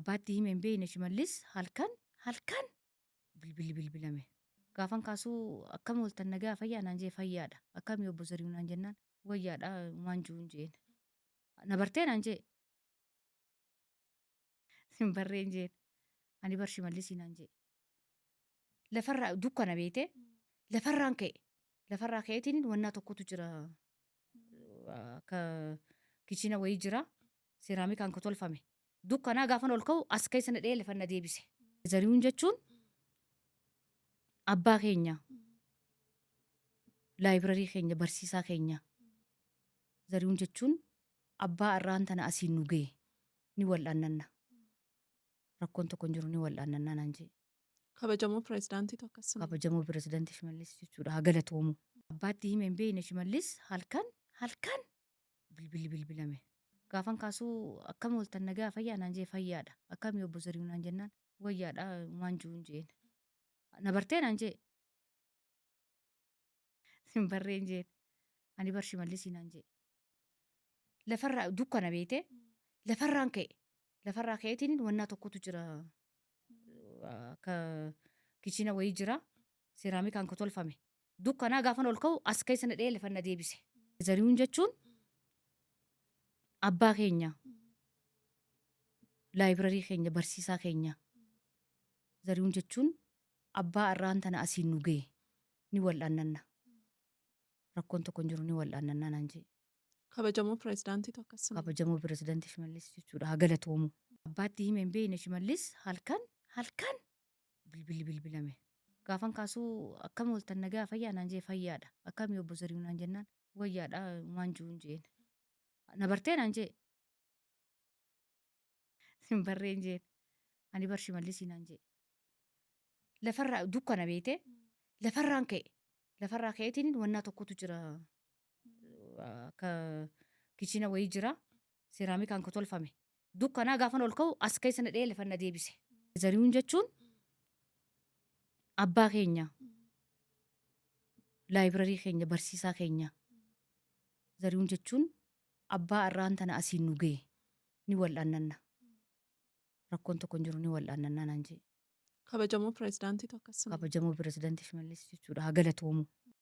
Abbaatti hime hin beekne Shimallis halkan halkan bilbilli bilbilame. Gaafan kaasuu akkam ooltan nagaa fayyaa naan jee fayyaadha. Akkamii obbo Zarihuun naan jennaan wayyaadha waan jiru hin jeen. Na bartee naan jee. Hin barreen jeen. Ani bar Shimallisii naan jee. Lafarraa dukkana beetee lafarraan ka'e. Lafarraa ka'eetiin wannaa tokkotu jira. Akka kichina wayii jira. Seeraamikaan kan tolfame. Dukkanaa gaafan ol ka'u as keessa na dha'ee lafa na deebise. Zarihuun jechuun abbaa keenya, laayibrarii keenya, barsiisaa keenya. Zarihuun jechuun abbaa arraan tana asiin nu ga'e ni wal'aannanna. Rakkoon tokko hin jiru ni wal'aannanna naan jee. Kabajamoo pirezidaantiitu akkasuma. Kabajamoo pirezidaantii Shimallis jechuudha. Haa galatoomu. Abbaatti hime hin beekne Shimallis halkan halkan bilbilli bilbilame. Gaafan kaasuu akkam ooltan nagaa fayyaa naan jee fayyaadha. Akkamii obbo Zarihuun naan jennaan wayyaadha waan jiru hin jeen. Na bartee naan jee. Hin barreen jeen. Ani bar Shimallisii naan jee. Lafarraa dukkana beetee lafarraan ka'e. Lafarraa ka'eetiin wannaa tokkotu jira. Akka kichina wayii jira. Seeraamikaan kan tolfame. Dukkanaa gaafan ol ka'u as keessa na dha'ee lafa na deebise. Zarihuun jechuun abbaa keenya, laayibrarii keenya, barsiisaa keenya. Zarihuun jechuun abbaa arraan tana asiin nu ga'e ni wal'aannanna. Rakkoon tokko hin jiru ni wal'aannanna naan jee. Kabajamoo pirezidaantiitu akkasuma. Kabajamoo pirezidaantii Shimallis jechuudha. Haa galatoomu. Abbaatti hime hin beekne Shimallis halkan halkan bilbilli bilbilame. Gaafan kaasuu akkam ooltan nagaa fayyaa naan jee fayyaadha. Akkamii obbo Zarihuun naan jennaan wayyaadha waan jiru hin jeen. Na bartee naan jee. Hin barreen jeen. Ani bar Shimallisii naan jee. Lafarraa dukkana beetee lafarraan ka'e. Lafarraa ka'eetiin wannaa tokkotu jira. Akka kichina wayii jira. Seeraamikaan kan tolfame. Dukkanaa gaafan ol ka'u as keessa na dha'ee lafa na deebise. Zarihuun jechuun abbaa keenya, laayibrarii keenya, barsiisaa keenya. Zarihuun jechuun abbaa arraan tana asiin nu ga'e ni wal'aannanna. Rakkoon tokko hin jiru ni wal'aannanna naan jee. Kabajamoo pirezidaantiitu akkasuma. Kabajamoo pirezidaantii Shimallis jechuudha. Haa galatoomu.